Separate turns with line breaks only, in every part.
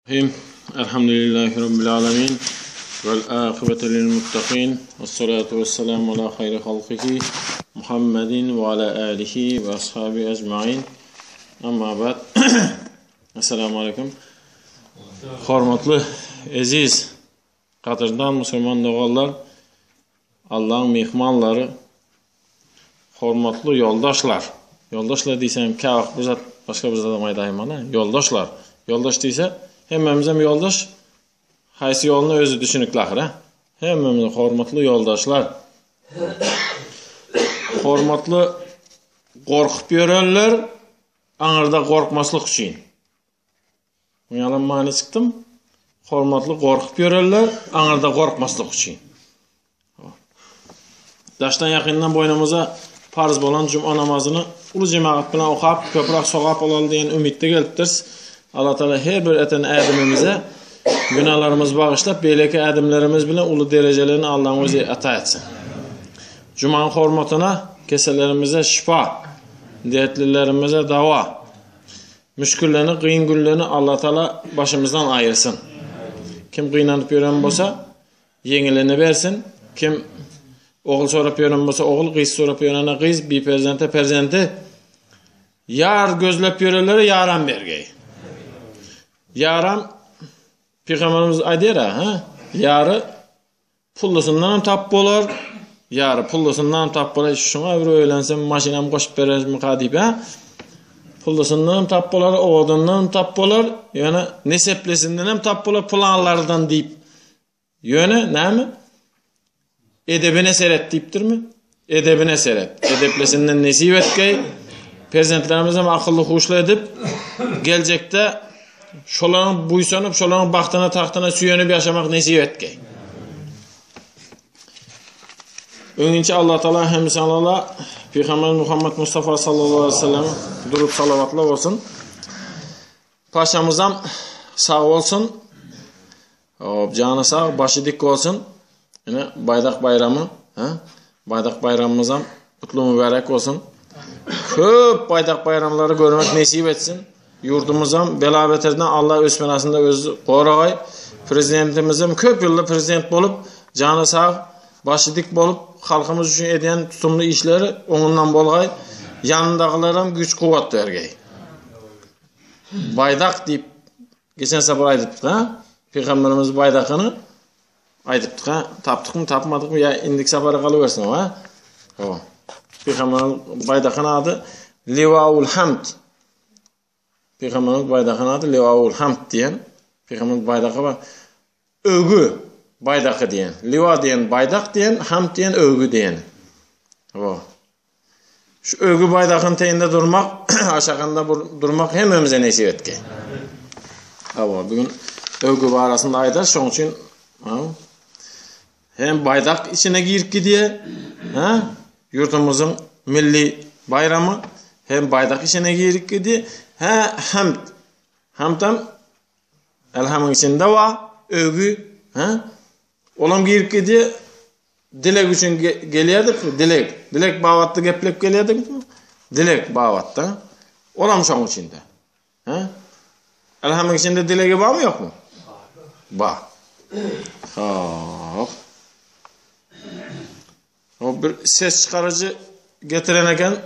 Rahim. Elhamdülillahi Rabbil alemin. Vel akıbete lil muttakin. Ve salatu ve selamu ala hayri halkihi Muhammedin ve ala alihi ve ashabi ecmain. Amma ba'd. Esselamu aleyküm. Hormatly, eziz, gadyrdan musulman doganlar, Allahyň myhmanlary, hormatly ýoldaşlar. Ýoldaşlar diýsem, käwagt bir zat, başga bir zadam aýdaýmaly. Ýoldaşlar. Ýoldaş diýse, hemmämizem ýoldaş. Haýsy ýoluna özi düşünikli ahyr, ha? Hemmämiz hormatly ýoldaşlar. Hormatly gorkup ýörenler, aňyrda gorkmaslyk üçin. Ýalan many çykdym. Hormatly gorkup ýörerler, aňyrda gorkmaslyk üçin. Daşdan ýakyndan boýnumyza parz bolan juma namazyny uly jemagat bilen okap, köpräk sogap alaly diýen umytda gelipdiris. Allah Taala her bir eten ädimimize günahlarymyzy bagyşlap, beýleki ädimlerimiz bilen uly derejelerini Allah'ın özi ata etsin. Jumanyň hormatyna kesellerimize şifa, dertlilerimize dawa, Müşgillerini, gyn günlerini Allah Taala başymyzdan aýyrsyn. Kim gynanyp ýören bolsa, ýeňilini bersin. Kim ogul sorap ýören bolsa, ogul, gyz sorap ýörene gyz, bir perzente perzenti. Ýar gözläp ýörenlere ýaram bergeý. Ýaram Pygamberimiz aýdýar, ha? Ýary Pullusyndanam tap bolar. Ýary pullusyndanam tap bolar. Şuňa bir öýlensem maşynam goşup berermika diýip, ha? Pullusyndanam tap bolar, owadandanam tap bolar. Ýöne neseplesindenem tap bolar pylanlardan diýip. Ýöne näme? Edebine seret diýipdirmi? Edebine seret. Edeplesinden nesip etgeý. Perzentlerimizi hem akylly huşly edip, geljekde şolaryň buýsanyp, şolaryň bagtyna, tagtyna süýenip ýaşamak nesip etgeý. Öňinçe Allah Taala hem salala Peygamber Muhammed Mustafa sallallahu aleyhi ve sellem durup salavatlar olsun. Paşamızam sag olsun. Hop, jany sag, başy dik bolsun. Ine, baýdak baýramy, ha? Baýdak baýramymyzam gutly mübärek bolsun. Köp baýdak baýramlary görmek nesip etsin. Ýurdumyzam bela-beterden Allah öz penasynda öz goragay. Prezidentimizem köp ýylda prezident bolup, jany sag, başy dik bolup, halkymyz üçin edýän tutumly işleri oňundan bolgaý. Ýanyndakylaram güýç-kuwwat bergeý. Baýdak diýip Geçen sapar aýdypdyk ha. Pygamberimiz baýdakyny aýdypdyk ha. Tapdykmy, tapmadykmy ýa indiki sapara galybersin ha. Hawa. Pygamberimiz baýdakyny ady Liwaul Hamd. Pygamberimiz baýdakyny ady Liwaul Hamd diýen. Pygamberimiz baýdaky bar. Öwgü baýdaky diýen. Liwa diýen baýdak diýen, Hamd diýen öwgü diýen. Hawa. Şu öwgü baýdagyň teýinde durmak, aşagynda durmak hemmemize nesip etdi. Hawa, bugün öwgü barasynda aýdar, şoň üçin hem baýdak içine girip gidýär, ha? Ýurdumyzyň milli baýramy hem baýdak içine girip gidýär, ha hem hamdam Elhamyň içinde bar, öwgü, ha? Olam girip gidýär, Dileg üçin gelýärdik, dileg. Dileg babatda geplep gelýärdik. Dileg babatda. Olam şoň içinde. Ha? Elhamyň içinde dilegi barmy ýokmy? Bar. Hop. O bir ses çykaryjy getiren eken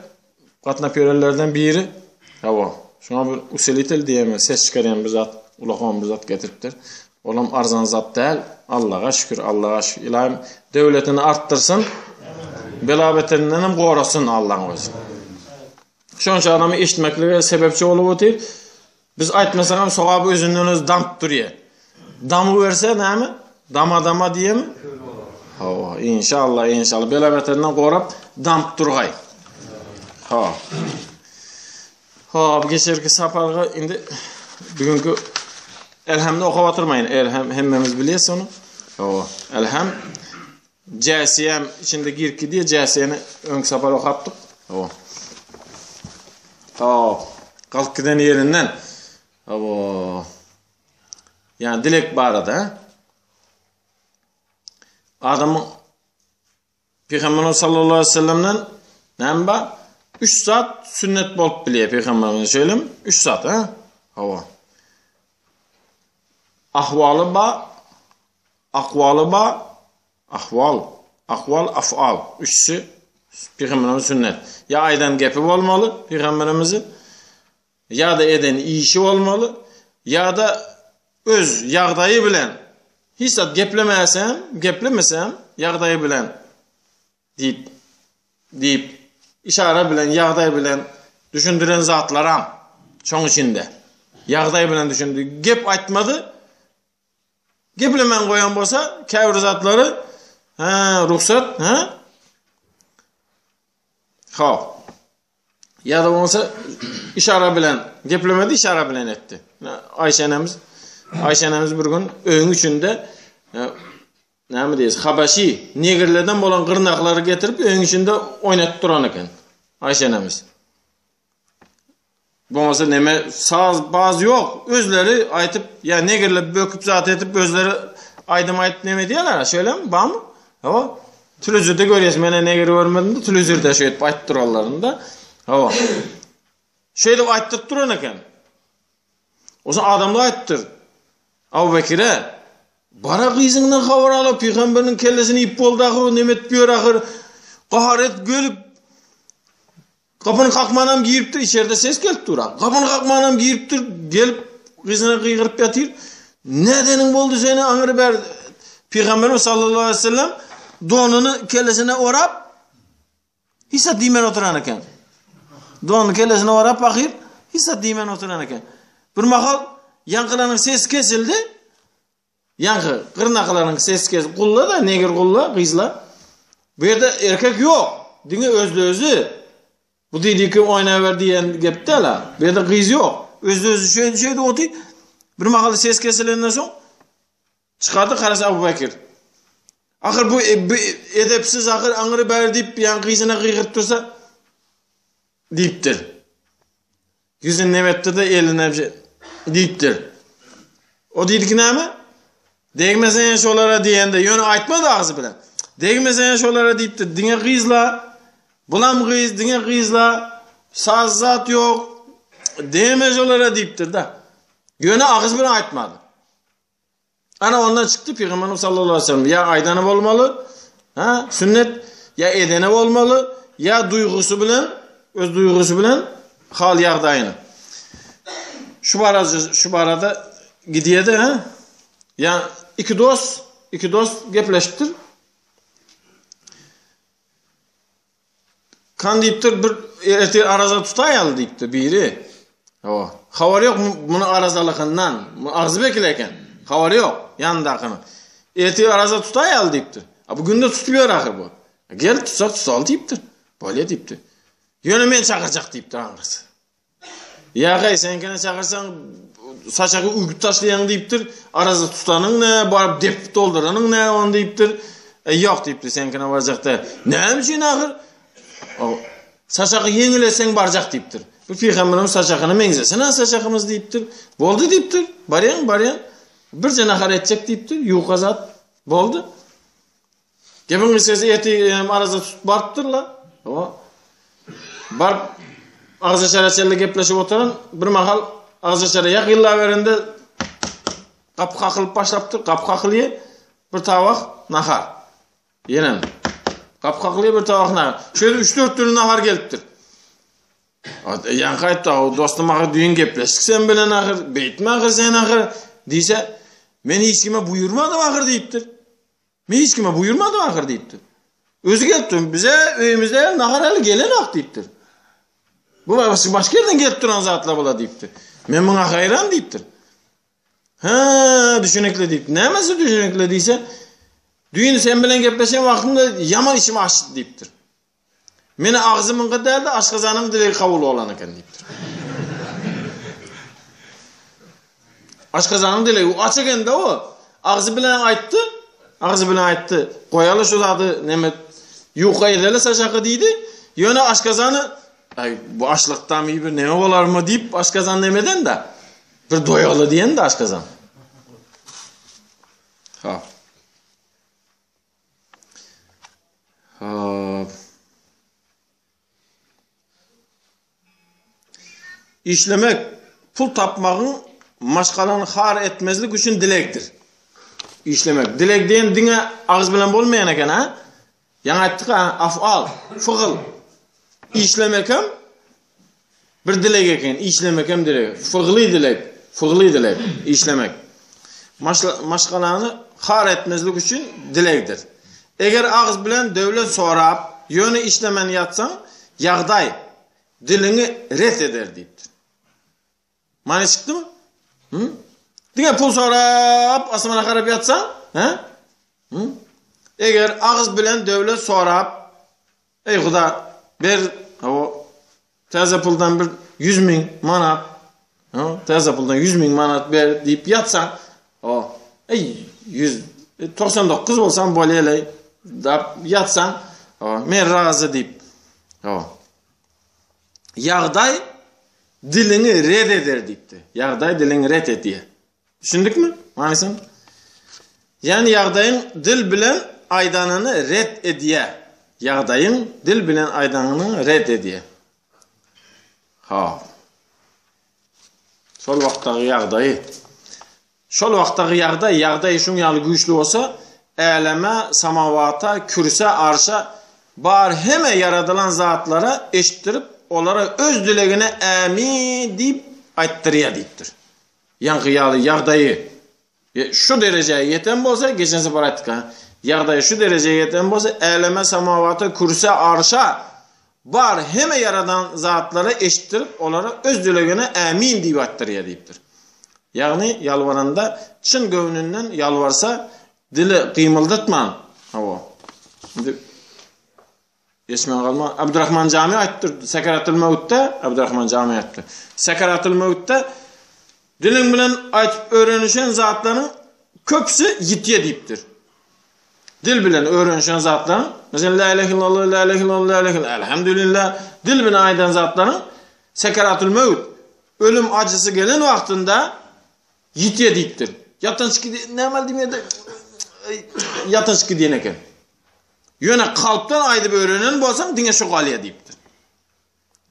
gatnap ýörenlerden biri. Hawa. Şoňa bir usilitel diýeme ses çykarýan bir zat, ulakan bir zat getiripdir. Olam arzan zat däl. Allaga şükür, Allaga şükür. Ilahym döwletini artdyrsyn. Bela beterinden hem gorasyn Allaň özi. Şonça adamy eşitmeklige sebepçi bolup otyr. Biz aýtmasak hem sogap özünden öz damyp durýar. Damyp berse näme? Dama dama diýemi? Hawa, inşallah, inşallah. Bela beterinden gorap damyp durgaý. Ha. Hop, geçerki saparga indi bugünkü Elhamny okap oturmaýyn. Elham hemmemiz bilýäs ony. Hawa, Elham Jäsiýem içinde girip gidýär. Jäsiýeni öňki sapar okapdyk. Hawa. Hop, galyp giden ýerinden. Hawa. Ýani dilek barada. Adamyň Pygamberimiz sallallahu aleyhi ve sellemden näme bar? Üç zat sünnet bolup bilýär Pygamberimiz şeýlemi? Üç zat, ha? Hawa. Ahwaly ba, akwaly ba, ahwal, akwal, afal. Üçüsi pygamberimiz sünnet. Ýa aýdan gepi bolmaly pygamberimizi, ýa-da eden işi bolmaly, ýa-da öz ýagdaýy bilen hiç zat geplemäsem, geplemesem ýagdaýy bilen diýip, diýip, işara bilen, ýagdaý bilen düşündiren zatlaram şoň içinde. Ýagdaý bilen düşündi. Gep aýtmady. Geplemän goýan bolsa, käbir zatlary, hä, rugsat, hä? Ha. Ýa-da bolmasa işara bilen geplemedi, işara bilen etdi. Aýşe enemiz Aýşe enemiz bir gün öýüň içinde e, näme diýýäs, habaşi negrlerden bolan gyrnaklary getirip öýüň içinde oýnatyp duran eken. Aýşe enemiz. Bolmasa neme saz baz ýok. Özleri aýtyp, ýa negrler böküp zat edip özleri aýdym aýdyp neme diýýärler, şeýlemi, barmy? Hawa. Telewizorda görýäs, men negr görmedim-de, telewizorda şeýdip aýdyp duranlarynda. Hawa. Şeýdip aýtdyryp duran eken. Osa adamlar aýtdyr. Abu Bekire, bara gyzyňdan habar al, pygamberiniň kellesini iýip boldy ahyr, neme etip ýör ahyr. Gahar et gelip Gapyny kakmanam giripdir, içeride ses gelip dur. Gapyny kakmanam giripdir, gelip gyzyna gygyryp ýatyr. Nädeniň boldy seni aňry ber. Pygamberimiz sallallahu aleyhi ve sellem donuny kellesine orap hiç zat diýmän oturan eken. Donuny kellesine orap bakyp, hiç zat diýmän oturan eken. Bir mahal ýaňkylaryň sesi kesildi. Ýaňky gyrnaklaryň sesi kes gulla da negr gulla gyzla. Bu ýerde erkek ýok. Diňe özli özi. Bu diýdi ki oýnaber diýen gep däl ha. Bu ýerde gyz ýok. Özli özi şeýdi şeýdi oty. Bir mahal ses kesilenden soň çykardy karasy Abu Bekir. Ahyr bu, e, bu edepsiz ahyr aňry bäri diýip ýaňky gyzyna gygyryp dursa diýipdir. Ýüzüni nemetdi-de eline bir şey diýipdir. O diýdi ki näme? Degmeseň şolara diýende, ýöne aýtmady agzy bilen. Degmeseň şolara diýipdir. Diňe gyzla, bulam gyz, diňe gyzla, saz zat ýok. Degme şolara diýipdir-de. Ýöne agyz bilen aýtmady. Ana ondan çykdy Pygamberimiz sallallahu aleyhi ve sellem ýa aýdany bolmaly, ha, sünnet, ýa edeni bolmaly, ýa duýgusy bilen, öz duýgusy bilen hal ýagdaýyny. Şu barada şu barada gidýedi, ha? Ýa iki dost, iki dost gepleşipdir. Kan diýipdir, bir ertir araza tutaýaly diýipdir biri. Hawa. Habary ýok muny arazalykyndan. Agzy bekil eken. Habary ýok ýanyndakynyň. Ertir araza tutaýaly diýipdir. A bu günde tutup ýör ahyr bu. Gel tutsak tutaly diýipdir. Bolýa diýipdir. Ýöne men çakyrjak diýipdir aňyrsy. Ýa-haý, seňkini çagyrsaň, saçagy üwüp taşlaýaň diýipdir. Araza tutanyň nä, baryp depip dolduranyň nä ony diýipdir. E, ýok diýipdir, seňkine barjak däl. Näme üçin ahyr? O, saçagy ýeňil etseň barjak diýipdir. Bu pygamberimiz saçagyna meňzesin-ä saçagymyz diýipdir. Boldy diýipdir. Barýaň, barýaň. Birje nahar etjek diýipdir, ýuka zat. Boldy. Gepiň gysgasy eti hem araza tutup barypdyrlar. O. Baryp agzaçara çenli gepleşip oturan bir mahal agzaçara ýakynlaberende gapy kakylyp başlapdyr. Gapy kakylýar. Bir tabak nahar. Ýenem. Gapy kakylýar bir tabak nahar. Şeýle 3-4 dürli nahar gelipdir. Ýaňky aýtdy, dostum ahyr düýn gepleşdik sen bilen ahyr, beýtme ahyr sen ahyr diýse, men hiç kime buýurmadym ahyr diýipdir. Men hiç kime buýurmadym ahyr diýipdir. Özi gelipdir, bize öýümizde nahar hali gelenok diýipdir. Bu başga başga ýerden gelip duran zatlar bular diýipdir. Men muňa haýran diýipdir. Ha, düşünikli diýip. Nämesi düşünikli diýse, düýn sen bilen gepleşen wagtymda ýaman içim açdy diýipdir. Meni agzymyňky däl-de aşgazanyň dilegi kabul bolan eken diýipdir. Aşgazanyň dilegi aç eken-de o. Agzy bilen aýtdy, agzy bilen aýtdy. Goýaly şu zady neme ýuka edeli saçaky diýdi. Ýöne aşgazany aý bu açlykdan bir neme bolarmy diýip aşgazan nemeden-de bir doýaly diýen-de aşgazan. Ha. Hop. Işlemek, pul tapmagyň. maşgalany har etmezlik üçin dilegdir. Işlemek. Dileg diýen diňe agyz bilen bolmaýan eken, ha? Ýaňy aýtdyk, ha, afal, fygyl. Işlemek hem bir dileg eken, işlemek hem dileg. Fygly dileg, fygly dileg, işlemek. Maşgalany har etmezlik üçin dilegdir. Eger agyz bilen döwlet sorap, ýöne işlemän ýatsaň, ýagdaý diliňi ret eder diýipdir. Many çykdymy? Hı? Diňe pul sorap, asmana garap ýatsaň, hä? Hı? Eger agyz bilen döwlet sorap, Eý Huda, ber o täze puldan bir 100 ming manat, ha, täze puldan 100 ming manat ber diýip ýatsaň, o, eý 100, 99 bolsam bolýa-leý diýip ýatsaň, o, men razy diýip, o. Ýagdaý diliňi red eder diýipdi. Ýagdaý diliňi ret edýär. Düşündikmi? Manysyny? Ýagny ýagdaýyň dil bilen aýdanyny ret edýär. Ýagdaýyň dil bilen aýdanyny ret edýär. Ha. Şol wagtdaky ýagdaýy. Şol wagtdaky ýagdaý, ýagdaý şuň ýaly güýçli bolsa, äleme, samawata, kürsä, arşa bar heme ýaradylan zatlara eşitdirip, olara öz dilegine ämin diýip aýtdyrýar diýipdir. Ýaňky ýaly ýagdaýy şu derejä ýeten bolsa, geçen sapar aýtdyk ha, ýagdaýy şu derejä ýeten bolsa, äleme, samawata, kürsä, arşa, bar heme ýaradan zatlara eşitdirip, olara öz dilegine ämin diýip aýtdyrýar diýipdir. Ýagny ýalbaranda çyn göwnünden ýalbarsa, dili gymyldatman, hawa. Indi Geçmän galma. Abdurrahman Jami aýtdyr, Sekeratul Mewtde, Abdurrahman Jami aýtdy. Sekeratul Mewtde diliň bilen aýtyp öwrenişen zatlaryň köpüsi ýitýä diýipdir. Dil bilen öwrenişen zatlaryň, meselem la ilahe illallah, la ilahe illallah, la ilahe illallah, elhamdülillah, dil bilen aýdan zatlaryň Sekeratul Mewt ölüm ajysy gelen wagtynda ýitýä diýipdir. Ýatan çyky näme diýmedi? Ýatan çyky diýen eken. Ýöne kalpdan aýdyp öwrenen bolsaň diňe şu galýa diýipdir.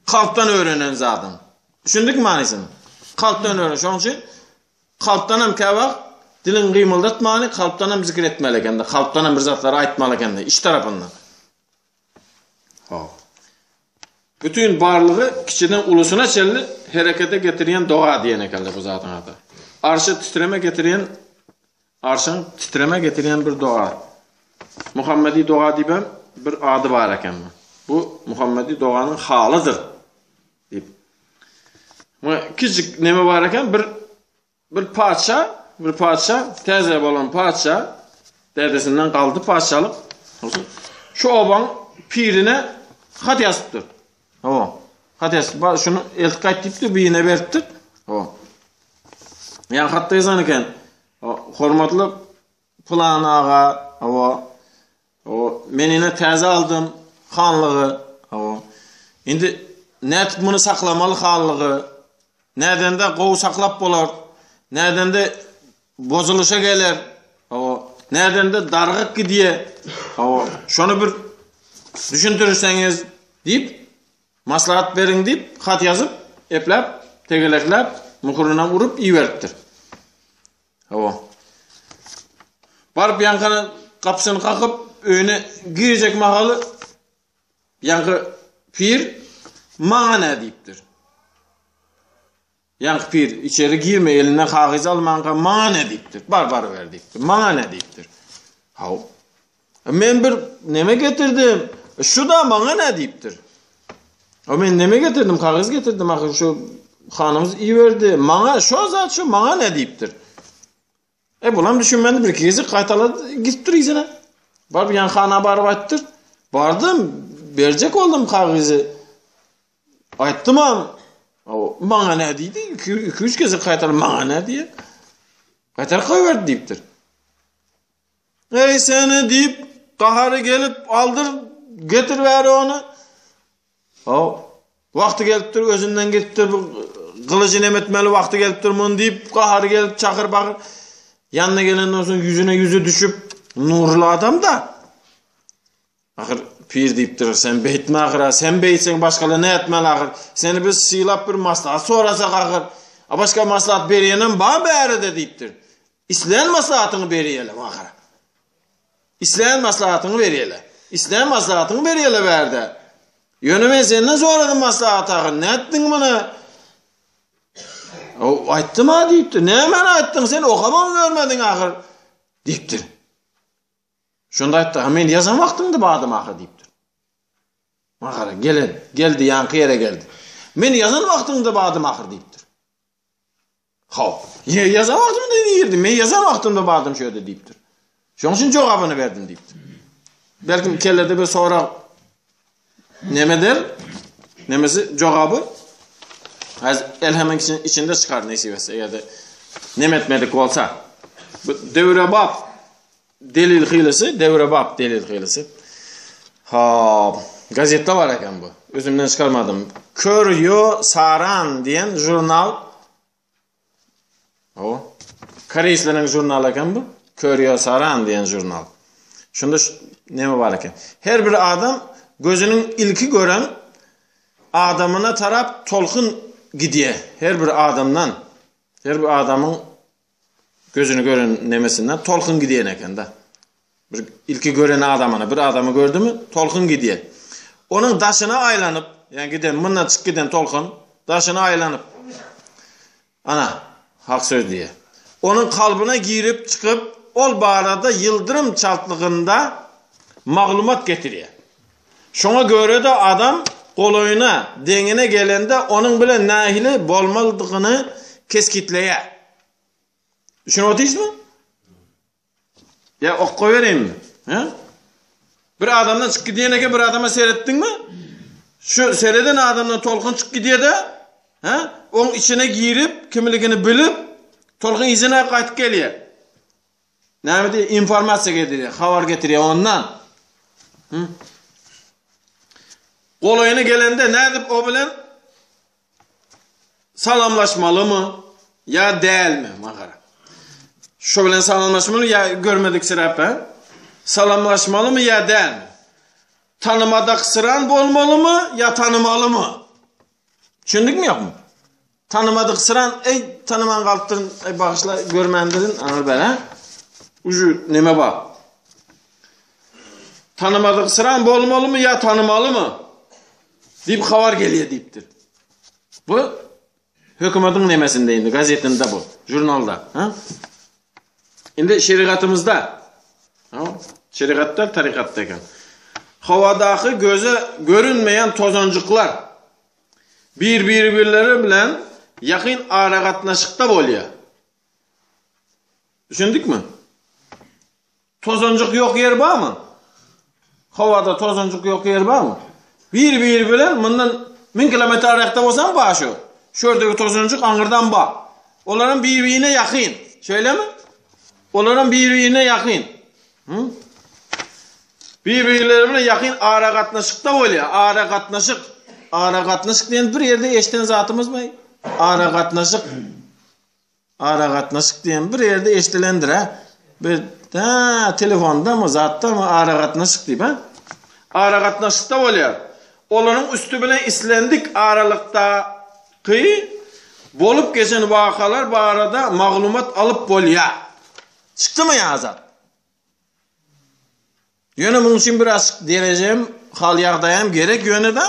Kalpdan öwrenen zadyň. Düşündik manysyny? Kalpdan öwren. Şonuň üçin kalpdan hem käwagt diliň gymyldatmany kalpdan hem zikir etmeli ekende, kalpdan hem bir zatlary aýtmaly ekende, iç tarapyndan. Hop. Bütün barlygy kiçiden ulusyna çenli herekete getirýän doga diýen ekenler bu zadyň ady. Arşa titreme getirýän Arşyň titreme getirýän bir doga. Muhammedi doga diýibem bir ady bar eken. Bu Muhammedi doganyň halydyr diýip. Muňa kiçijik neme bar eken bir bir patyşa, bir patyşa, täze bolan patyşa dädesinden galdy patyşalyk. Şu obaň pirine hat ýazypdyr. Hawa. Hat ýazyp, bar şuny eltip gaýt diýipdir, birine beripdir. Hawa. Ýa hatda ýazan eken. Hormatly pylan aga, hawa. O men ine täze aldym hanlygy, hawa. Indi nädip muny saklamaly hanlygy? Nädende gowy saklap bolar? Nädende bozulyşa geler? Hawa. Nädende dargyp gidýär? Hawa. Şony bir düşündirseňiz diýip Maslahat beriň diýip, hat ýazyp, epläp, tegelekläp, muhrunam urup iberipdir. Hawa. Baryp ýaňkyny gapysyny kakyp, öýüne girjek mahaly ýaňky pir maňa nä diýipdir. Ýaňky pir içeri girme, elinden kagyz almanka maňa nä diýipdir. Bar baryber diýipdir. Maňa nä diýipdir. Haw. Men bir neme getirdim. Şu da maňa nä diýipdir. O men neme getirdim? Kagyz getirdim. Ahyr şu hanymyz iberdi. Maňa şu zat şu maňa nä diýipdir. E bulam düşünmedi bir iki gezek gaýtalady gitipdir yzyna. Baryp ýan hana baryp aýtdyr. Bardym, berjek boldum kagyzy. Aýtdymam. O maňa nä diýdi? 2-3 gezek gaýtalap maňa nä diýýär. Gaýtaryp goýberdi diýipdir. Eý seni diýip gahary gelip aldyr getir bäri ony. O wagty gelipdir özünden gitipdir bu gylyjy nem etmeli wagty gelipdir muny diýip gahary gelip çakyr bagyr. Ýanyna gelenden soň ýüzüne ýüzi düşüp nurly adam da. Ahyr pir diýipdir, sen beýtme ahyr, sen beýtseň başgalar ne etmeli ahyr? Seni biz sylap bir maslahat sorasak ahyr. A başga maslahat berýänem bar bärede diýipdir. Islän maslahatyňy berýäle maňa. Islän maslahatyňy berýäle. Islän maslahatyňy berýäle bärde. Ýöne men senden soradym maslahat ahyr. Nätdiň muny? O aýtdym-a diýipdir. Nämäni aýtdyň sen okamam görmediň ahyr diýipdir. Şonda aýtdy, ha men ýazan wagtymda bardym ahyr diýipdir. Maňa gara, gelen, geldi, ýaňky ýere geldi. Men ýazan wagtyňda bardym ahyr diýipdir. Haw, ýazan wagtymda nirdi? Men ýazan wagtymda bardym şu ýerde diýipdir. Şonuň üçin jogabyny berdim diýipdir. Belkim kellede bir sorag nemedir? Nemesi jogaby? Az elhemiň içinde çykar nesip etse eger-de neme etmedik bolsa. Bu döwrebap Delil hylysy, döwrebap delil hylysy. Hop, gazetde bar eken bu. Özümden çykarmadym. Körýo Saran diýen žurnal. O, koreýsleriň žurnaly eken bu. Körýo Saran diýen žurnal. Şunda näme bar eken? Her bir adam gözüniň ilki gören adamyna tarap tolkun gidýär. Her bir adamdan, her bir adamyň Gözüni gören nemesinden tolkun gidýän eken-de. Bir ilki gören adamyny, bir adamy gördümi, tolkun gidýär. Onuň daşyna aýlanyp, ýa giden, mundan çykyp giden tolkun daşyna aýlanyp, ana, hak söz diýýär. Onuň kalbyna girip çykyp, ol barada ýyldyrym çaltlygynda maglumat getirýär. Şoňa göre-de adam golaýyna, deňine gelende onuň bilen nähili bolmalydygyny kesgitleýär. Düşünip otyrsyňmy? Ýa ok goýbereýinmi? Hä? Bir adamdan çykyp gidýän eken bir adama seretdiňmi? Şu sereden adamdan tolkun çykyp gidýär-de, hä? Oň içine girip, kimligini bilip, tolkun yzyna gaýtyp gelýär. Näme diýýär? Informasiýa getirýär, habar getirýär ondan. Hı? Golaýyna gelende nädip o bilen salamlaşmalymy ýa dälmi maňa? Şo bilen salamlaşmaly ýa görmedik sirap, ha? Salamlaşmalymy ýa dälmi? Tanymadaksyran bolmalymy ýa tanymalymy? Düşündikmi ýokmy? Tanymadyk syran, eý, tanyman galypdyryn, eý, bagyşla, görmändirin, aňyr bärä. Uju neme bar? Tanymadyk syran bolmalymy ýa tanymalymy? Diýip habar gelýär diýipdir. Bu hökümetiň nemesinde indi, gazetinde bu, žurnalda, ha? Indi şerigatymyzda, ha? Şerigatda, tarikatda eken. Howadaky göze görünmeýän tozanjyklar Bir-birleri bilen ýakyn aragatnaşykda bolýar. Düşündikmi? Tozanjyk ýok ýer barmy? Howada tozanjyk ýok ýer barmy? Bir-biri bilen mundan 1000 kilometr arakda bolsaň bar şu. Şu ýerdeki tozanjyk aňyrdan bar. Olaryň bir-birine ýakyn. Şeýlemi? Olaryň bir-birine ýakyn. Hı? Bir-birleri bilen ýakyn aragatnaşykda bolýar. Aragatnaşyk. Aragatnaşyk diýen bir ýerde eşiden zatymyzmy? Aragatnaşyk. Aragatnaşyk diýen bir ýerde eşidilendir, ha? Bir ha, telefondamy, zatdamy aragatnaşyk diýip, ha? Aragatnaşykda bolýar. Olaryň üsti bilen islendik aralykdaky bolup geçen wakalar barada maglumat alyp bolýar. Çykdymy ýa zat? Ýöne munuň üçin biraz derejem, hal ýagdaýam gerek ýöne-de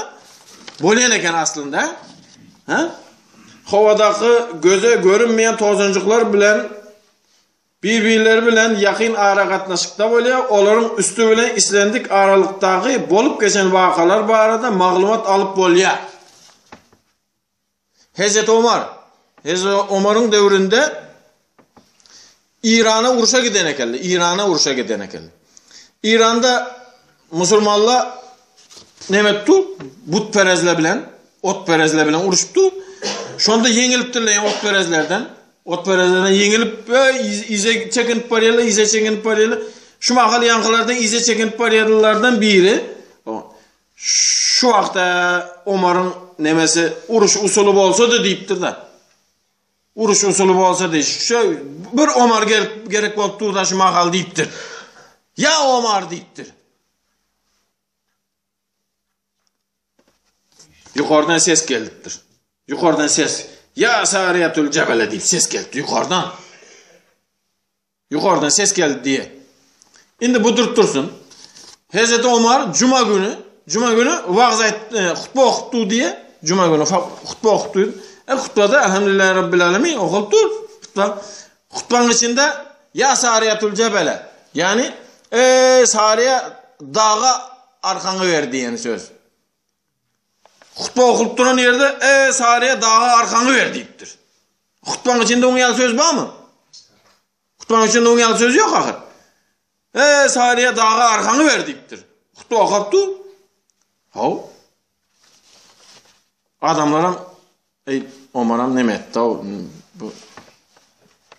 bolýan eken aslynda. Ha? Howadaky göze görünmeýän tozanjyklar bilen bir-birleri bilen ýakyn aragatnaşykda bolýar, olaryň üsti bilen islendik aralykdaky bolup geçen wakalar barada maglumat alyp bolýar. Hezreti Omar, Hezreti Omaryň döwründe Irana urşa giden ekenler, Irana urşa giden ekenler. Iranda musulmanlar näme etdi? Butperezler bilen, otperezler bilen uruşypdy. Şonda ýeňilipdirler ýa otperezlerden. Otperezlerden ýeňilip, ize çekinip barýarlar, ize çekinip barýarlar. Şu mahal ýaňkylardan ize çekinip barýarlardan biri Şu wagta Omaryň nemesi uruş usuly bolsady diýipdir-de. Uruş usuly bolsady, şu bir Omar gelip gerek bolup dur-da şu mahal diýipdir. Ýa Omar diýipdir. Ýokardan ses gelipdir. Ýokardan ses. Ýa Sariýatul Jebele diýip ses geldi ýukardan. Ýukardan ses geldi diýe. Indi bu durup dursun. Hezreti Omar juma güni, juma güni wagz aýt, e, hutba okupdy diýe. Juma güni hutba okupdy. E hutbada elhamdülillah rabbil alamin okulyp dur. Hutba. Hutbanyň içinde ýa Sariýatul Jebele, ýani eý Sariýa daga arkaňy ber diýen söz. Hutba okulyp duran ýerde eý Sariýa daga arkaňy ber diýipdir. Hutbaň içinde oň ýaly söz barmy? Hutbaň içinde oň ýaly söz ýok ahyr. Eý Sariýa daga arkaňy ber diýipdir. Hutba okap dur. Haw. Adamlaram Eý, Omaram neme etdi-ow, bu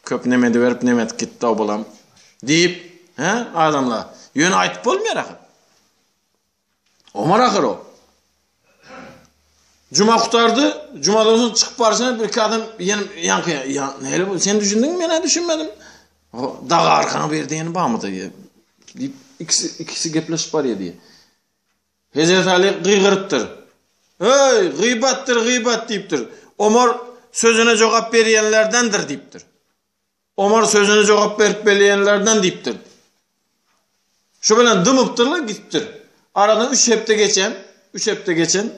köp neme ediberip neme edip gitdi-ow bulam diýip, hä, adamlar. Ýöne aýtyp bolmaýar ahyr. Omar ahyr o. Juma gutardy, jumadan soň çykyp barşyna bir iki adam ýene ýaňky ýa näle bu sen düşündiňmi men-ä düşünmedim. O daga arkaňy ber diýeni barmydy diýip ikisi ikisi gepleşip barýar diýip. Hezreti Aly gygyrypdyr. Öý, gybatdyr, gybat diýipdir. Omar sözüne jogap berýänlerdendir diýipdir. Omar sözüne jogap berip bilýänlerden diýipdir. Şu bilen dymypdyrlar, gitipdir. Aradan 3 hepde geçen, 3 hepde geçen.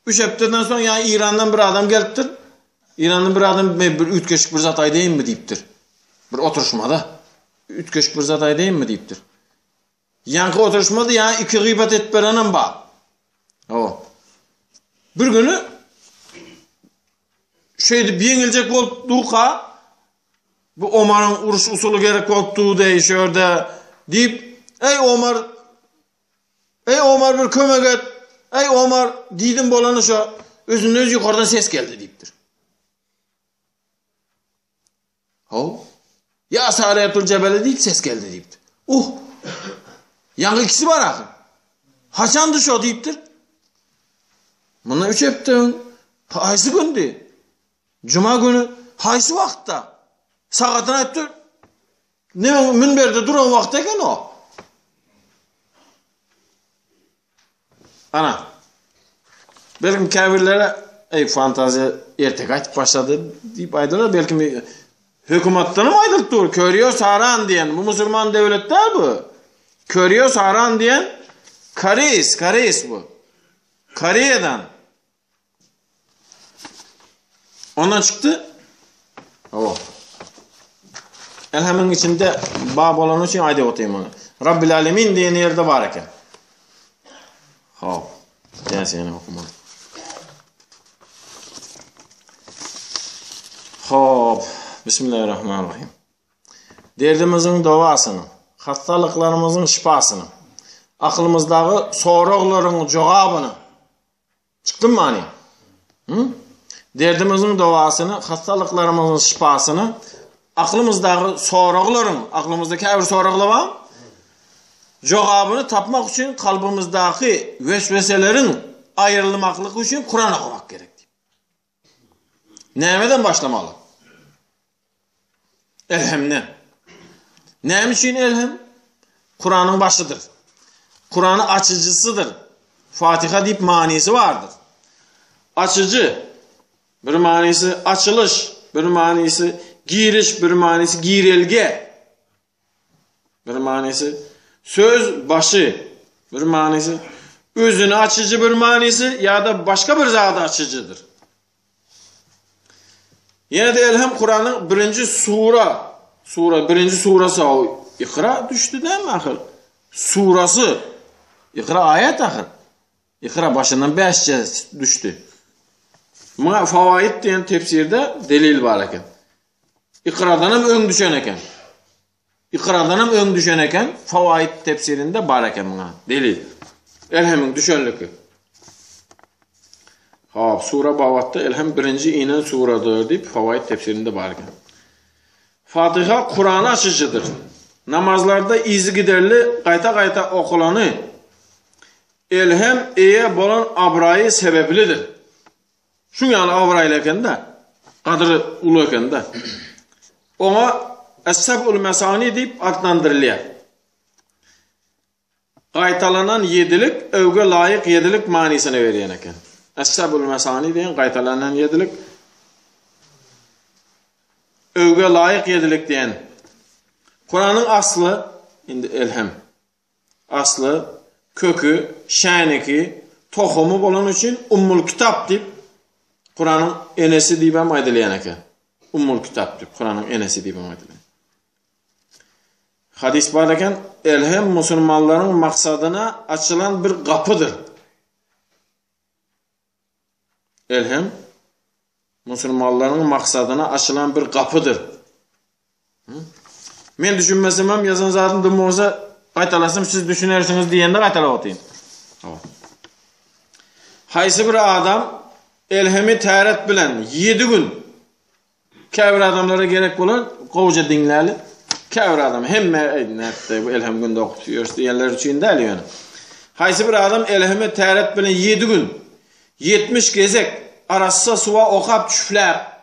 3 hepdeden soň ýa Irandan bir adam gelipdir. Irandan bir adam men bir üýtgeşik bir zat aýdaýynmy diýipdir. Bir oturyşmada üýtgeşik bir zat aýdaýynmy diýipdir. Ýaňky oturyşmada ýa iki gybat edip berenem bar. Hawa. Bir güni şeýdip ýeňiljek bolup durka bu Omaryň uruş usuly gerek bolup dur deý şu ýerde diýip, Eý Omar, eý Omar bir kömek et, eý Omar diýdim bolany şo, özünden özi ýokardan ses geldi diýipdir. How. Ýa Saretul Jebele diýip ses geldi diýipdir. Uh! Ýaňky ikisi bar ahyr. Haçandy şo diýipdir. Mundan üç hepde öň haýsy gündi? Juma güni haýsy wagtda? Sagatyny aýtdy. Ne münberde duran wagty eken o. Ana. Belkim käbirlere ey fantaziýa erteki aýtyp başlady diýip aýdarlar, belkim hökümetden hem aýdylyp dur. Körýo Saran diýen bu musulman döwlet däl bu. Körýo Saran diýen koreýs, koreýs bu. Koreýadan. Ondan çykdy. O. Elhamyň içinde ba bolany üçin aýdyp otyryn muny. Rabbil alemin diýen ýerde bar eken. Hop. Gel seni okumaly. Hop. Bismillahirrahmanirrahim. Derdimiziň dowasyny, hassalyklarymyzyň şypasyny, akylymyzdaky soraglaryň jogabyny Çykdym many. Hı? Derdimiziň dowasyny, hassalyklarymyzyň şypasyny, aklymyzdaky soraglaryň, aklymyzda käbir soraglar bar. Jogabyny tapmak üçin kalbymyzdaky wesweseleriň aýrylmaklygy üçin Kuran okamak gerek. Nämeden başlamaly? Elhemden. Näme üçin elhem? Kuranyň başydyr. Kurany açyjysydyr. Fatiha diýip manysy bardyr. Açyjy bir manysy açylyş, bir manysy giriş, bir manysy girelge. Bir manysy söz başy, bir manysy özüni açyjy bir manysy ýa-da başga bir zady açyjydyr. Ýene de Elham Kuranyň birinji sura, sura birinji surasy o Ikra düşdi dämi ahyr? Surasy Ikra aýat ahyr. Ikra başyndan bäşje düşdi. Muňa Fawaid diýen tefsirde delil bar eken. Ikradanam öň düşen eken. Ikradanam öň düşen eken. Fawaid tefsirinde bar eken muňa delil. Elhemiň düşenligi. Hop, sura babatda Elhem birinji inen suradyr diýip Fawaid tefsirinde bar eken. Fatiha Kurany açyjydyr. Namazlarda yzygiderli gaýta-gaýta okulany Elhem eýe bolan abraýy sebeplidir. Şuň ýaly abraýly eken-de, gadyry uly eken-de. Oňa Es-seb'ul mesani diýip atlandyrylýar. Gaýtalanan ýedilik, öwgä laýyk ýedilik manysyny berýän eken. Es-seb'ul mesani diýen gaýtalanan ýedilik. Öwgä laýyk ýedilik diýen. Kuranyň asly indi elhem. Asly, köki, şäniki, tohumy bolany üçin Ummul Kitap diýip Kuranyň enesi diýip hem aýdylýan eken. Ummul Kitap diýip Kuranyň enesi diýip hem aýdylýan. Hadys bar eken, Elhem musulmanlaryň maksadyna açylan bir gapydyr. Elhem musulmanlaryň maksadyna açylan bir gapydyr. Men düşünmesem hem ýazan zadym dym bolsa gaýtalasam siz düşünersiňiz diýende gaýtalap otyryn. Haýsy bir adam elhemi täret bilen 7 gün käbir adamlara gerek bolar, gowja diňläli. Käbir adam hemme nätdi bu elhem günde okup ýörüs diýenler üçin däl ýöne. Haýsy bir adam elhemi täret bilen 7 gün 70 gezek arassa suwa okap çüfläp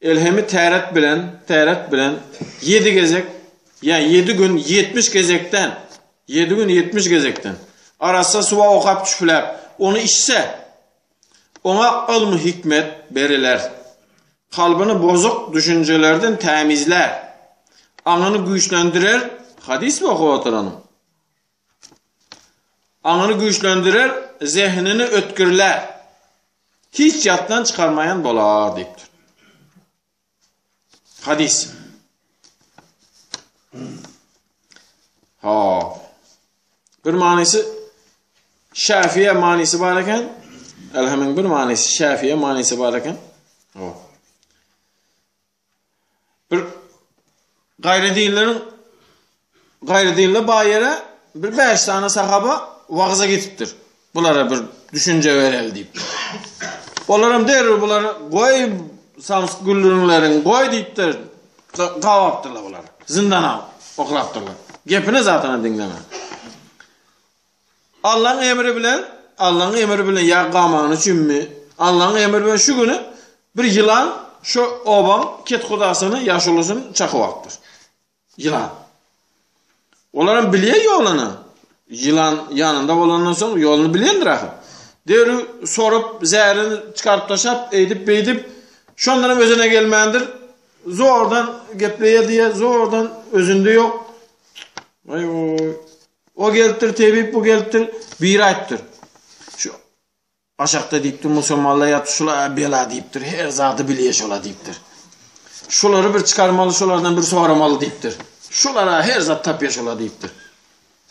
Elhemi täret bilen, täret bilen ýedi gezek, ýa ýedi gün 70 gezekden, ýedi gün 70 gezekden arassa suwa okap çüfläp, ony içse, oňa ylmy hikmet beriler. Kalbyny bozuk düşünjelerden tämizlär. Aňyny güýçlendirer, hadys bu okup oturanyň. Aňyny güýçlendirer, zehnini ötgürlär. Hiç ýatdan çykarmaýan bolar diýipdir. Hadys. Ha. Bir manysy Şafiýe manysy bar eken. Elhemiň bir manysy Şafiýe manysy bar eken. Ha. Bir gaýry dinleriň gaýry dinli baý ýere bir 5 sany sahaba wagza gitipdir. Bulara bir düşünje bereli diýip. Olaram derrew bular goý samsyk güllüriňleriň goý diýipdir. Gabapdyrlar bular. Zindana oklapdyrlar. Gepini zaten diňlemän. Allaň emri bilen, Allaň emri bilen ýa gamany üçinmi? Allaň emri bilen şu güni bir ýylan şu obaň kethudasyny, ýaşulusyny çakyp alypdyr. Ýylan. Olaram bilýär ýoluny. Ýylan ýanynda bolandan soň ýoluny bilýändir ahyr. Derrew sorup, zärini çykaryp taşlap, eýdip-beýdip, şondanam özüne gelmändir. Zordan gepleýär diýýär, zordan özünde ýok. Aý-oý. O gelipdir, tebip bu gelipdir, biri aýtdyr. Şu aşakda diýipdir, musulmanlar ýatyp şula bela diýipdir, her zady bilýär şola diýipdir. Şulary bir çykarmaly, şolardan bir soramaly diýipdir. Şulara her zat tapýar şola diýipdir.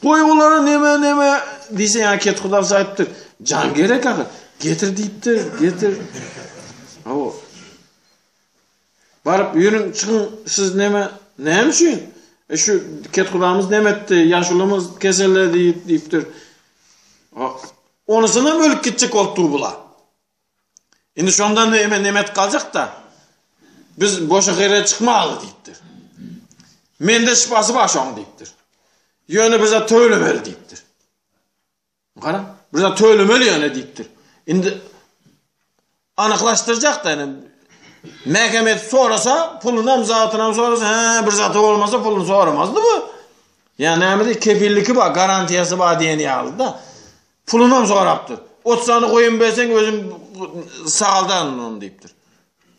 Goý bulary neme neme diýse ýa ket hudasy aýtdyr. Jan gerek ahyr. Getir diýipdir, getir. Hawa. Baryp ýörüň, çykyň, siz neme, näme üçin? E şu kethudamyz neme etdi, ýaşulymyz keselledi diýip diýipdir. Onusynam ölüp gitjek bolup dur bular. Indi şondan neme neme etip galjak-da. Biz boşa hyra çykmaly diýipdir. Mende şypasy bar şoň diýipdir. Ýöne bize tölemeli diýipdir. Gara, bir zat tölemeli ýöne diýipdir. Indi anyklaşdyrjak da indi. Mähkeme sorasa, pulunam zatynam sorasa, hä, bir zat bolmasa puluny soramazdy bu. Ýa näme diýip kepilliki bar, garantiýasy bar diýen ýaly da. Pulunam sorapdyr. 30 sany goýun berseň özüm sagaldan onu diýipdir.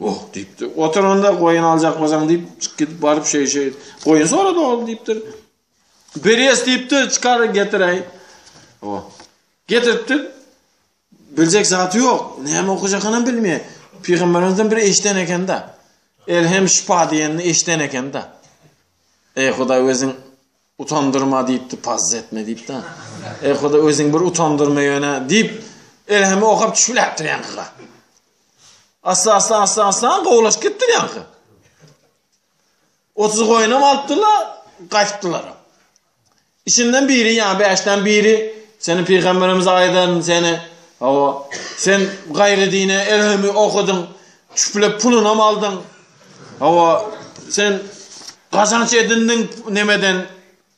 Oh diýipdir. Otur onda goýun aljak bolsaň diýip, çyk gidip baryp şeý şeý goýun sorady ol diýipdir. Berýäs diýipdir, çykar getiräý. O. Getiripdir. Biljek zat ýok. Näme okajakynam bilmeýär. Pygamberimizden bir eşden eken-de. Elhem şypa diýenini eşden eken-de. Eý Hudaý özüň utandyrma diýipdi, pazz etme diýipdi. Eý Hudaý özüň bir utandyrma ýöne diýip, elhemi okap düşüläpdir ýaňkyga. Asla asla asla asla gowulaşyp gitdi ýaňky. 30 goýunam alypdyrlar, gaýtypdyrlar. Içinden biri, ýa bäşden biri seni pygamberimiz aýdan seni hawa sen gaýry dine elhemi okudyň, çüple pulunam aldyň. Hawa sen gazanç edindiň nemeden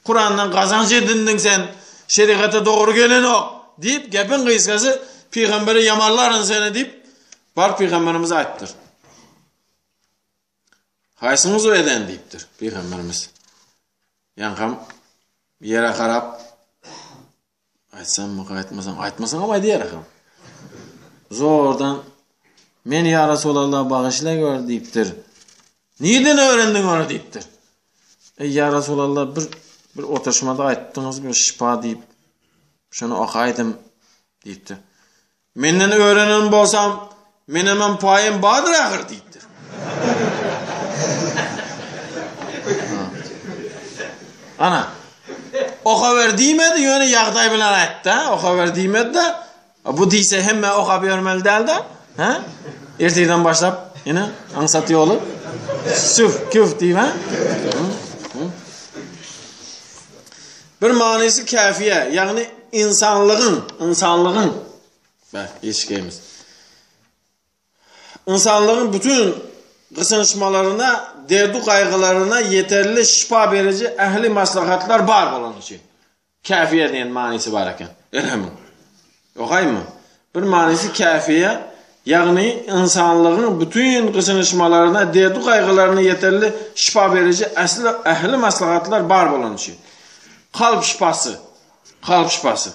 Kurandan gazanç edindiň sen şerigata dogry gelenok diýip gepiň gysgasy pygambere ýamanlaryn seni diýip bar pygamberimize aýtdyr. Haýsyňyz o eden diýipdir pygamberimiz. Ýaňkam ýere garap aýtsammy, aýtmasam, aýtmasaňam aýdýar aham. Zordan. Meni ýa Resulallah bagyşla gör diýipdir. Nirden öwrendiň ony diýipdir. Eý ýa Resulallah bir bir oturyşmada aýtdyňyz bir şypa diýip. Şony okaýdym diýipdir. Menden öwrenen bolsam, menemem paýym bardyr ahyr diýipdir. Ana. Okaber diýmedi, ýöne ýagdaý bilen aýtdy, okaber diýmedi-de. Bu diýse hemme okap ýörmeli däl-de, hä? Ertirden başlap, ine, aňsat ýoly. Süf, küf diýip, hä? Bir manysy käfiýe, ýagny insanlygyň, insanlygyň, bä, ýetişgeýimiz. Ynsanlygyň bütün gysynyşmalaryna, derdu-gaýgylaryna ýeterli şypa beriji ähli maslahatlar bar bolany üçin. Käfiýe diýen manysy bar eken. Elhemiň. Okaýmy? Bir manysy käfiýe, ýagny ynsanlygyň bütin gysynyşmalaryna, derdu-gaýgylaryna ýeterli şypa beriji äsli ähli maslahatlar bar bolany üçin. Kalp şypasy. Kalp şypasy.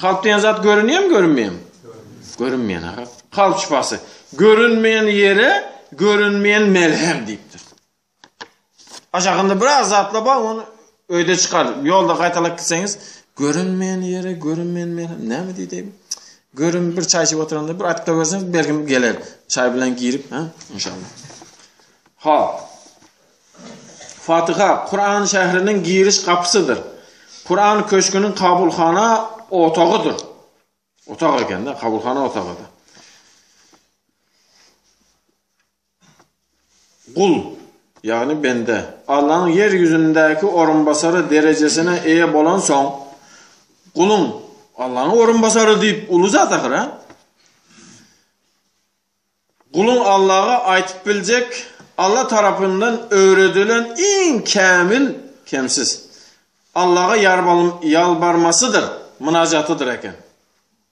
Kalp diýen zat görünýärmi, görünmeýärmi? Görünmeýän, aha. Kalp şypasy. Görünmeýän ýere görünmeýän melhem diýipdir. Aşagynda biraz zatlar bar, ony öýde çykar. Ýolda gaýtalap gitseňiz, görünmeýän ýere görünmeýän melhem. Näme diýdi? Görün bir çaý içip oturanda bir aýdyp görseňiz, belki geler. Çaý bilen girip, ha, inşallah. Ha. Fatiha Kur'an şähriniň giriş gapysydyr. Kur'an köşgüniň kabulhana otagydyr. Otag ekende, kabulhana otagydyr. Gul, ýagny bende, Allanyň ýer ýüzündäki orunbasary derejesine eýe bolansoň, guluň Allanyň orunbasary diýip uly zat ahyr, a? Guluň Allaga aýtyp biljek, Alla tarapyndan öwredilen iň kämil, kemsiz, Allaga ýalbarmasydyr, mynajatydyr eken.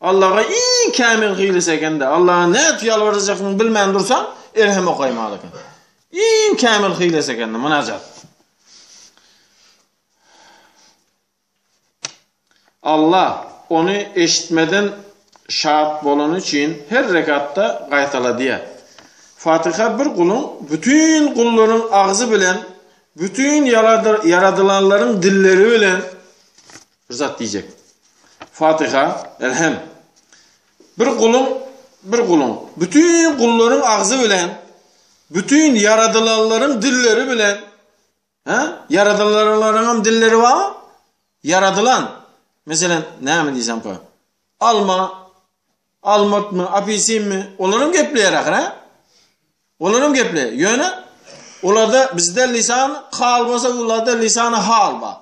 Allaga iň kämil hylys ekende, Allaga nädip ýalbarjagyňy bilmän dursaň, elhem okaýmaly eken. Iň kämil hylys ekende, mynajat. Allah ony eşitmeden şat bolany üçin her rekatda gaýtaladýar. Fatiha bir guluň bütin gullaryň agzy bilen, bütin ýaradylanlaryň dilleri bilen Bir zat diýjek. Fatiha, Elhem. Bir guluň, bir guluň, bütün gullaryň agzy bilen, bütün ýaradylanlaryň dilleri bilen, ha? Ýaradylanlaryň hem dilleri bar? Ýaradylan. Meselem, näme diýsem ka? Alma, almurtmy, apelsinmi, olaram gepleýär ahyr, ha? Olaram gepleýär. Ýöne olarda bizde lisan hal bolsa, olarda lisan hal bar.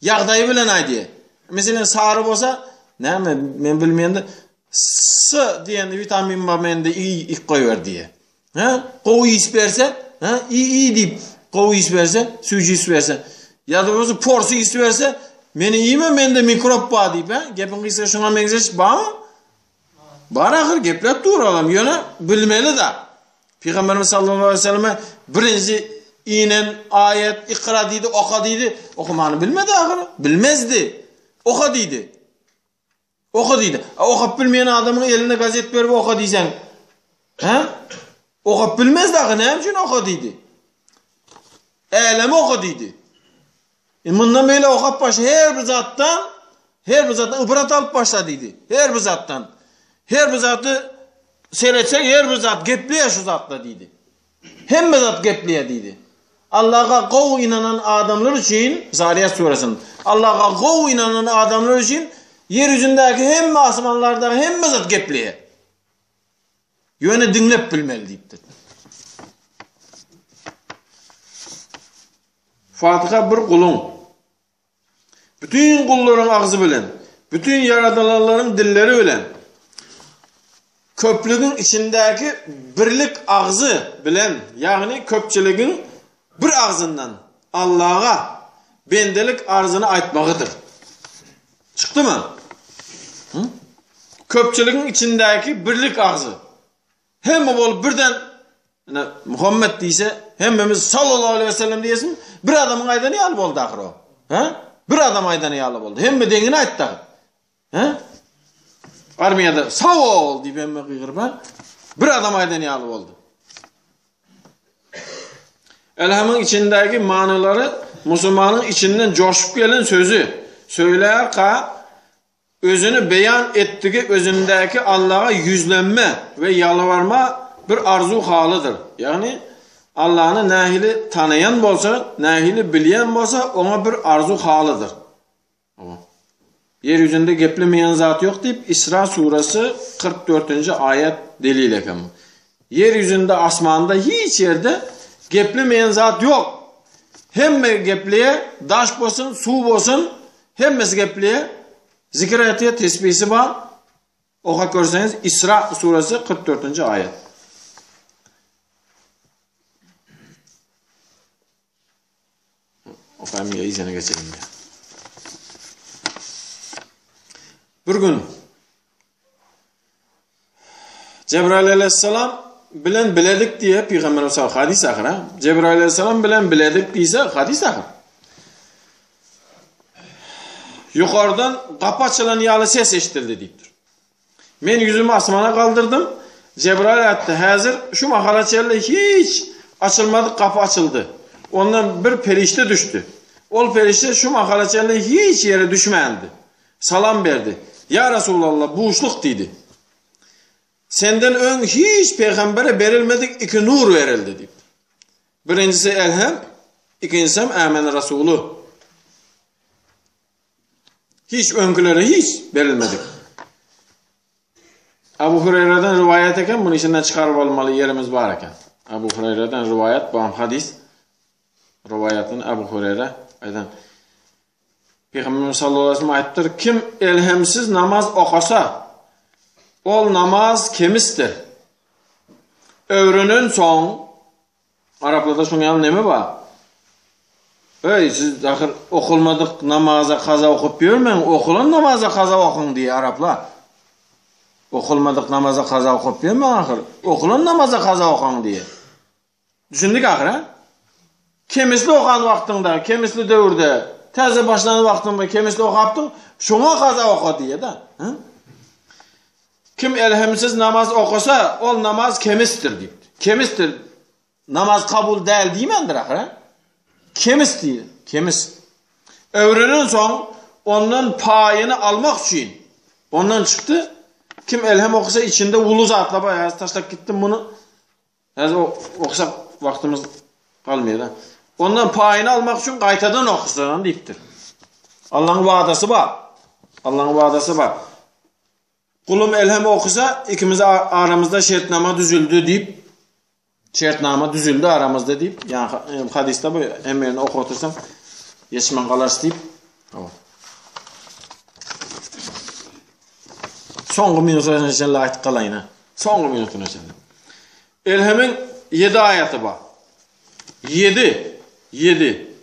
Ýagdaýy bilen aýdýar. Meselem, sary bolsa, näme, men bilmeýän-de, S diýen witamin bar mende, iý, ik goýber diýýär. Hä? Gowy is berse, hä? Iý, iý diýip, gowy is berse, süýji is berse. Ýa-da bolsa porsy is berse, meni iýme, mende mikrob bar diýip, hä? Gepiň gysga şuňa meňzeş barmy? Bar ahyr gepläp dur adam ýöne bilmeli-da. Pygamberimiz sallallahu aleyhi ve selleme birinji inen aýat ikra diýdi, oka diýdi. Okamany bilmedi ahyr. Bilmezdi. Oka diýdi. Oka diýdi. A okap bilmeýän adamyň eline gazet berip oka diýseň, hä? Okap bilmezdi ahyr. Näme üçin oka diýdi? Älemi oka diýdi. E mundan beýle okap başla her bir zatdan, her bir zatdan ibrat alyp başla diýdi. Her bir zatdan. Her bir zady seretseň her bir zat gepleýär şu zatda diýdi. Hemme zat gepleýär diýdi. Allaha gowy inanan adamlar üçin Zariyat suresinde Allaha gowy inanan adamlar üçin ýer ýüzündäki hemme asmanlardaky hemme zat gepleýär. Ýöne diňlep bilmeli diýipdir. Fatiha bir guluň, bütin gullaryň agzy bilen, bütin ýaradylanlaryň dilleri bilen, köplügiň içindäki birlik agzy bilen, ýagny köpçüligiň bir agzyndan Allaga bendelik arzyny aýtmagydyr. Çykdymy? Köpçüligiň içindäki birlik agzy. Hemme bolup birden ine Muhammet diýse, hemmemiz sallallahu aleyhi ve sellem diýesin, bir adamyň aýdany ýaly boldy ahyr o. He? Bir adam aýdany ýaly boldy. Hemme deňini aýtdy ahyr. He? Armiýada sag ol diýip hemme gygyryp, ha? Bir adam aýdan ýaly boldy. Elhamyň içindäki manylary musulmanyň içinden joşup gelen sözi söýlärka özüni beýan etdigi özündäki Allaha ýüzlenme we ýalbarma bir arzuw halydyr. Ýagny Allany nähili tanaýan bolsa, nähili bilýän bolsa oňa bir arzuw halydyr. Ýer ýüzünde geplemeýän zat ýok diýip Isra surasy 44-nji aýat delil eken. Ýer ýüzünde asmanda hiç ýerde geplemeýän zat ýok. Hemme gepleýär, daş bolsun, suw bolsun, hemmesi gepleýär. Zikir etýär, tesbisi bar. Okap görseňiz Isra surasy 44-nji aýat. Okayım ya izene geçelim ya. Bir gün Cebrail aleyhisselam bilen biledik diye Peygamberimiz hadis ahir ha. Cebrail aleyhisselam bilen biledik diýse hadis ahir. Yukarıdan gapy açylan ýaly ses eşidildi diýipdir. Men ýüzümi asmana galdyrdym. Jebraýyl aýtdy, Häzir şu mahala çenli hiç açylmadyk gapy açyldy. Ondan bir perişde düşdi. Ol perişde şu mahala çenli hiç ýere düşmändi. Salam berdi. Ýa Resulallah, buşluk diýdi. Senden öň hiç pygambere berilmedik iki nur berildi diýipdir. Birinjisi Elhem, ikinjisem Ämene Resuly. Hiç öňkülere hiç berilmedik. Abu Hureyre'den rivayet eken, bunu içinden çıkarıp almaly yerimiz bar eken. Abu Hureyre'den rivayet, bu hadis rivayetini Abu Hureyre aydan. Peygamberimiz sallallahu aleyhi ve sellem aýtdyr, kim elhemsiz namaz okasa, ol namaz kemisdir. Öwrenen soň Araplarda şuň ýaly neme bar? Öý, siz ahyr okulmadyk namaza kaza okup ýörmäň, okulan namaza kaza okuň diýýär araplar. Okulmadyk namaza kaza okup ýörmäň ahyr, okulan namaza kaza okaň diýýär. Düşündik ahyr, ha? Kemisli okan wagtyňda, kemisli döwürde, täze başlan wagtyňda kemisli okapdyň, şoňa kaza oka diýýär-de. Kim elhemsiz namaz okasa, ol namaz kemisdir diýipdir. Kemisdir. Namaz kabul däl diýmändir ahyr, ha? Kemis diýdi. Kemis. Öwrenen soň ondan paýyny almak üçin ondan çykdy. Kim elhem okasa içinde uly zatlar bar. Häzir taşlap gitdim muny. Häzir okusak wagtymyz galmaýar. Ondan paýyny almak üçin gaýtadan okusun diýipdir. Allah'ın wadasy bar. Allah'ın wadasy bar. Gulum elhem okusa ikimiz aramyzda şertnama düzüldi diýip şertnama düzüldi aramyzda diýip ýa hadysda bu hemmerini okup otursam ýetişmän galarys diýip. Soňky minutyna çenli aýtyp galaýyn ha. Soňky minutyna çenli. Elhemiň 7 aýaty bar. 7 7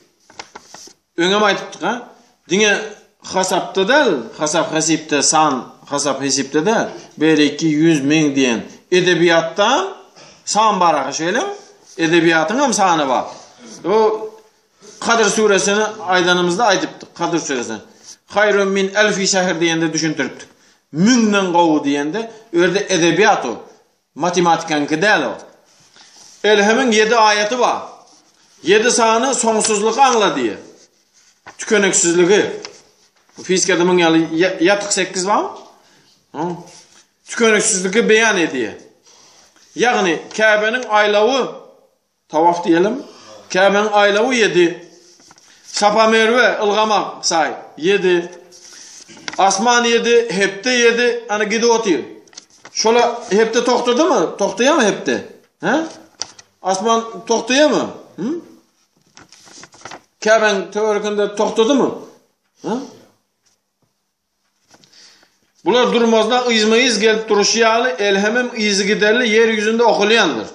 Öňem aýdypdyk ha. Diňe hasapda däl, hasap hesipde san, hasap hesipde däl. Bir, iki, ýüz, müň diýen edebiýatda san bar aha şeýlemi? Edebiýatyň hem sany bar. O Kadyr suresini aýdanymyzda aýdypdyk. Kadyr suresini. Haýrun min elfi şäher diýende düşündiripdik. Müňden gowy diýende, o ýerde edebiýat o. Matematikaňky däl o. Elhemiň ýedi aýaty bar. Ýedi sany soňsuzlygy aňladýar. Tükeniksizligi. Fizikada muň ýaly ýatyk sekiz barmy? Tükeniksizligi beýan edýär. Ýagny Käbeniň aýlawy Tawaf diýelim. Käbäniň aýlawy ýedi. Safa Merwe ylgamak saý ýedi. Asman ýedi, hepde ýedi, ana gidip otyr. Şola hepde togtadymy? Togtaýarmy hepde? Hä? Asman togtaýarmy? Hı? Käbäniň töwereginde togtadymy? Hä? Bular durmazdan yzma-yz gelip duruşy ýaly, elhemem yzygiderli ýer ýüzünde okalýandyr.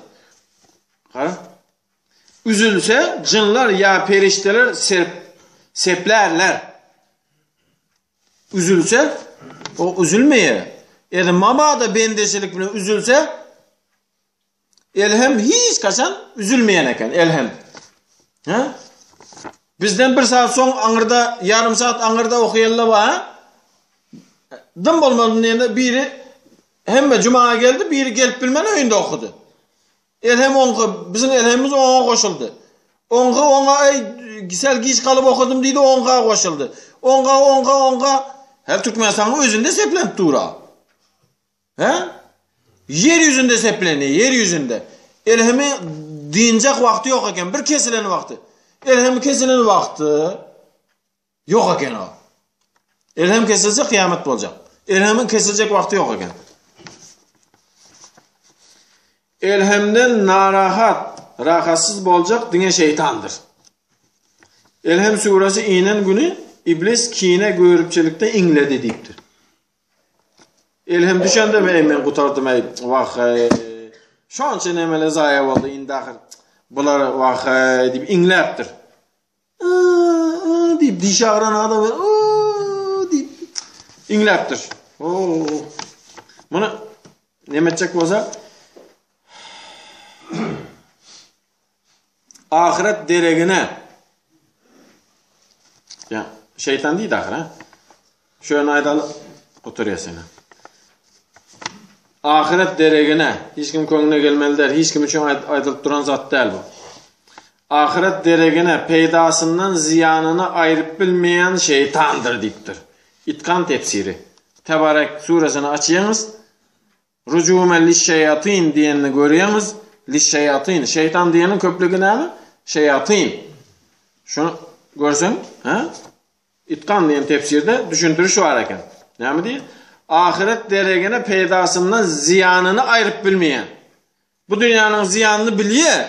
Gara. Üzülse, jynlar ýa perişdeler serp, seplärler. Üzülse, o üzülmeýär. Edi mabada bendeçilik bilen üzülse, Elhem hiç kaçan üzülmeýän eken, elhem. Hä? Bizden bir saat soň aňyrda, ýarym saat aňyrda okaýanlar bar, ha? Dym bolmaly diýende biri. Hemme jumaga geldi, biri gelip bilmän öýünde okudy. Elhem oňky, biziň elhemimiz oňa goşuldy. Oňky oňa eý sel giç galyp okudym diýdi, oňka goşuldy. Oňka, oňka, oňka. Her Türkmenistanyň özünde seplenip dur-a. He? Ýer ýüzünde seplenýär, ýer ýüzünde. Elhemi dynjak wagty ýok eken, bir kesilen wagty. Elhemi kesilen wagty ýok eken o. Elhem kesilse kyýamat boljak. Elhemiň kesiljek wagty ýok eken. Elhemden narahat, rahatsyz boljak diňe şeýtandyr. Elhem suresi inen güni iblis kine görüpçilikde iňledi diýipdir. Elhem düşende ey men gutardym ey wah ey. Şonça nemele zaýa boldy indi ahyr bular wah ey diýip iňläpdir. Diýip diş agyran adam diýip iňläpdir. Oo. Muny neme etjek bolsa ahyret deregine ýa şeýtan diýdi ahyr ha. Şöyle aýdaly gutarýar seni. Ahyret deregine hiç kim köňlüne gelmeli däl, hiç kim üçin aýdylyp duran zat däl bu. Ahyret deregine peýdasyndan zyýanyny aýryp bilmeýän şeýtandyr diýipdir. Itkan tefsiri. Tebarek suresini açýaňyz, Rujumen lişşeýatyn diýenini görýäňiz, lişşeýatyn, şeýtan diýeniň köplügi näme? Şeýatyn. Şuny görseň, hä? Itkan diýen tefsirde düşündiriş bar eken. Näme diýýär? Ahyret deregine peýdasyndan zyýanyny aýryp bilmeýän. Bu dünýäniň zyýanyny bilýär.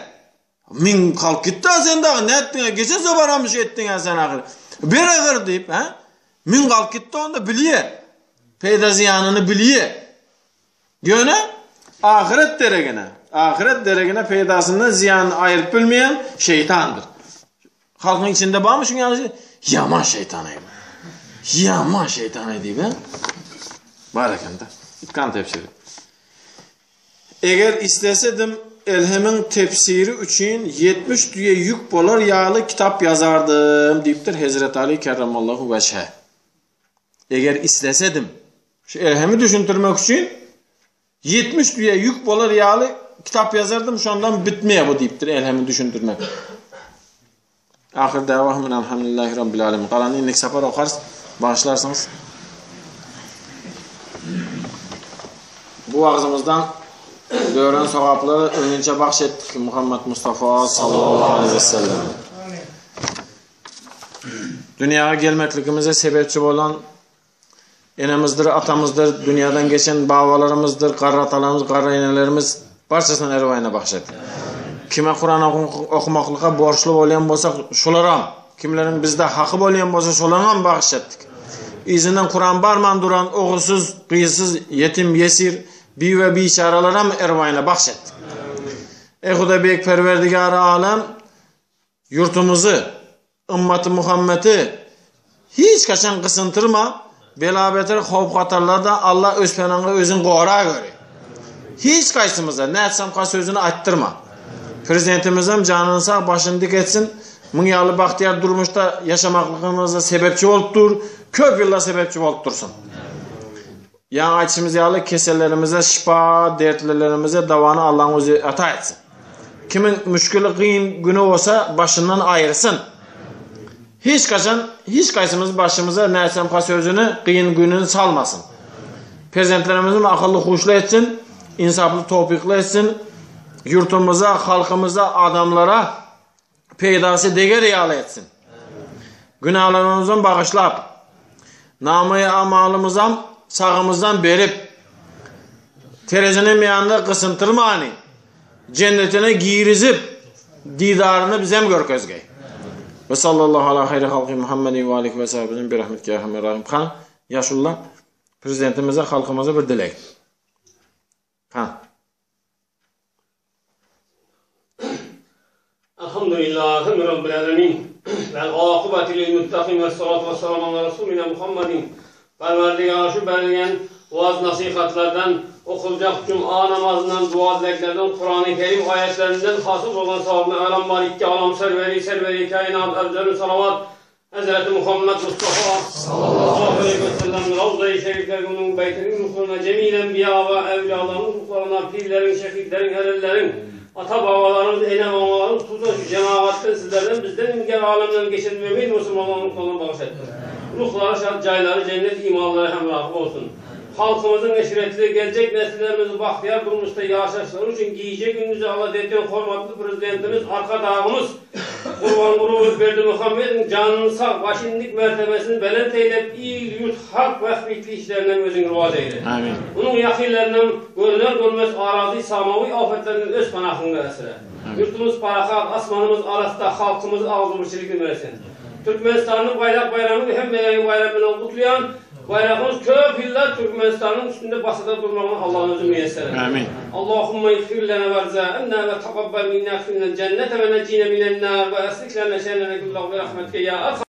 Min kalk gitdi sen dagy nätdiň geçen saparam şu etdiň sen ahyr. Ber ahyr diýip, ha? Min kalk gitdi onda bilýär. Peýda zyýanyny bilýär. Ýöne ahyret deregine, ahyret deregine peýdasyndan zyýanyny aýryp bilmeýän şeýtandyr. Halkyň içinde barmy şuň ýaly? Ýaman şeýtan aý. Ýaman şeýtan aý diýip, ha? Bar eken-de. Itkan tefsiri. Eger islesedim, Elhemiň tefsiri üçin 70 düýe ýük bolar ýaly kitap ýazardym, diýipdir Hezreti Aly kerremallahu weçhe. Eger islesedim, şu Elhemi düşündirmek üçin 70 düýe ýük bolar ýaly kitap ýazardym, şondan bitmeýär bu diýipdir Elhemi düşündirmek. Ahyr dawahum elhamdülillahi rabbil alamin. Galany indiki sapar okarys. Bagyşlarsyňyz. Bu wagzymyzdan dören sogaplary öňünçe bagş etdik Muhammed Mustafa sallallahu aleyhi ve sellem. Dünýäge gelmekligimize sebepçi bolan enemizdir, atamyzdyr, dünýäden geçen babalarymyzdyr, garry atalarymyz, garry enelerimiz barçasyny erwaýyna bagş et. Kime Kuran okumaklyga borçly bolýan bolsak, şolaram, kimleriň bizde haky bolýan bolsa, şolaram bagş etdik. Yzyndan Kuran barman duran ogulsyz, gyzsyz, ýetim, ýesir, biwe biçaralaram erwaýyna bagş etdik. Eý Hudaý beýik Perwerdigary alem, Ýurtumyzy, ymmaty Muhammeti hiç haçan gysyntyrma, bela-beter howp-hatarlardan Allah öz penaňda özüň gora göri. Hiç haýsymyza nätsemka sözüni aýtdyrma. Prezidentimizem janyny sag, başyny dik etsin, muň ýaly bagtyýar durmuşda ýaşamaklygymyza sebepçi bolup dur, köp ýyllar sebepçi bolup dursun. Ýaňy aýdyşymyz ýaly, kesellerimize şypa, dertlilerimize dawany Allaň özi ata etsin. Kimiň müşgili gyn güni bolsa, başyndan aýyrsyn. Hiç haçan hiç haýsymyz başymyza nätsemka sözüni, gyn gününi salmasyn. Perzentlerimizi akylly huşly etsin, ynsaply towpykly etsin, ýurtumyza, halkymyza, adamlara peýdasy deger ýaly etsin. Günälerimizi bagyşlap, namaýy amalymyzam sagymyzdan berip, tereziniň ýanynda gysyntyrmany, jennetine girizip, didaryny bizem görkezgeý. Ve sallallahu ala hayri halki Muhammedin ve alihi ve sahbihi bi rahmetike ya erhamer rahim. Han, ýaşulular, prezidentimize, halkymyza bir dileg. Han.
Elhamdülillahi Rabbil alemin. Vel akıbeti lil muttakin ve salatu ve selamu ala Resulina Muhammedin. Perverdigar şu berilgen vaaz nasihatlardan, okuljak cuma namazından, dua dileklerden, Kur'an-ı Kerim ayetlerinden hasıl olan sevabını alam malikki alam serveri serveri kainat evzelü salavat. Hezreti Muhammed Mustafa sallallahu aleýhi we sellem Rawza-i Şeriflerine onuň beýtiniň ruhlaryna, jemil enbiýa we ewliýalaryň ruhlaryna, pirleriň, şehidleriň, erenleriň, ata-babalarymyz, ene-mamalarymyz, hususan şu jemagatdan, sizlerden, bizden inger alemden geçen mömin musulmanlaryň ruhlaryna bagyş etdik. Ruhlary şat, jaýlary jennet, imanlary hemrahy bolsun. Halkymyzyň eşretli, geljek nesillerimizi bagtyýar durmuşda ýaşaşlary üçin gije-gündiz alada edýän hormatly Prezidentimiz Arkadagymyz Gurbanguly Berdimuhamedowyň janyny sag, başy indik mertebesini belent eýläp, il-ýurt, halk bähbitli işlerinden özüň rowaç eýle.
Amin.
Onuň ýakynlarynam görüner-görünmez arazy samawy afetlerinden öz panahyňda äsire. Ýurtumyz parahat, asmanymyz arassa, halkymyzy agzybirçilikli bersin. Türkmenistanyň baýdak baýramyny hemmeleriňi baýram bilen gutlaýan. Baýragymyz köp ýyllar Türkmenistanyň üstünde basada durmagyny Allahyn özi miýesser etsin.
Amin.
Allahumma igfir lena werzaenna we takabbal minna adkhilnal jennete we nejjina minen nar we aslih lena şe'nena kullahu bi rahmetike ya arhamar.